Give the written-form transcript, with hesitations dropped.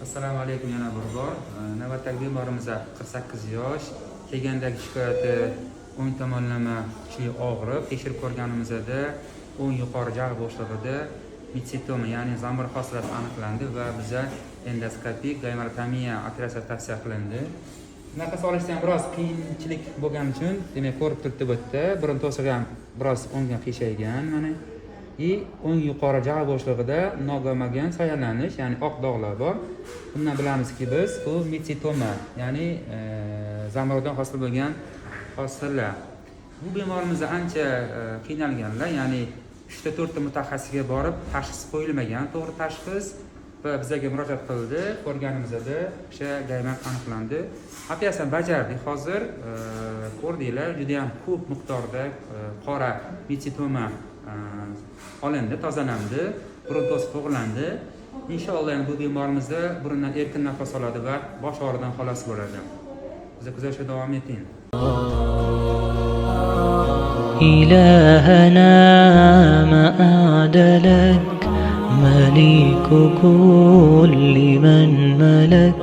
Assalomu alaykum yana bir bor. Navbatdagi bemorimiz 48 yosh. Kelgandagi shikoyati o'ng tomonlama kuchli og'riq. Tekshirib ko'rganimizda o'ng yuqori jag' bo'shlig'ida mitsitoma, ya'ni zambur hosilasi aniqlandi va biza endoskopik gaymarotomiya operatsiyasi tavsiya qilindi. Nafas olishda ham biroz qiyinchilik bo'lgani uchun, demak, ko'rib turibdi bu yerda, burun to'sig'i ham biroz o'ngga qiyshaygan mana. И o'ng yuqori jag' bo'shlig'ida nogomagan soyalanish, ya'ni oq dog'lar bor. Bundan bilamizki, biz bu mitsitoma, ya'ni zamburug'dan hosil bo'lgan hosila. Bu bemorimiz ancha qiynalganlar, ya'ni uchta, to'rtta mutaxassisga borib, tashxis qo'yilmagan, to'g'ri tashxis, va bizlarga murojaat qildi. Ko'rganimizda o'sha gaymat aniqlandi. Operatsiyani bajardik hozir. Ko'rdinglar, judayam ko'p miqdorda qora mitsitoma olindi, tozalandi, burun to'siq to'g'rilandi. Inshaalloh, endi bu bemorimizda burundan erkin nafas oladi va bosh og'riqdan xalos bo'ladi. Bizni kuzatishda davom eting. إلهنا ما أعدلك، مليك كل من ملك.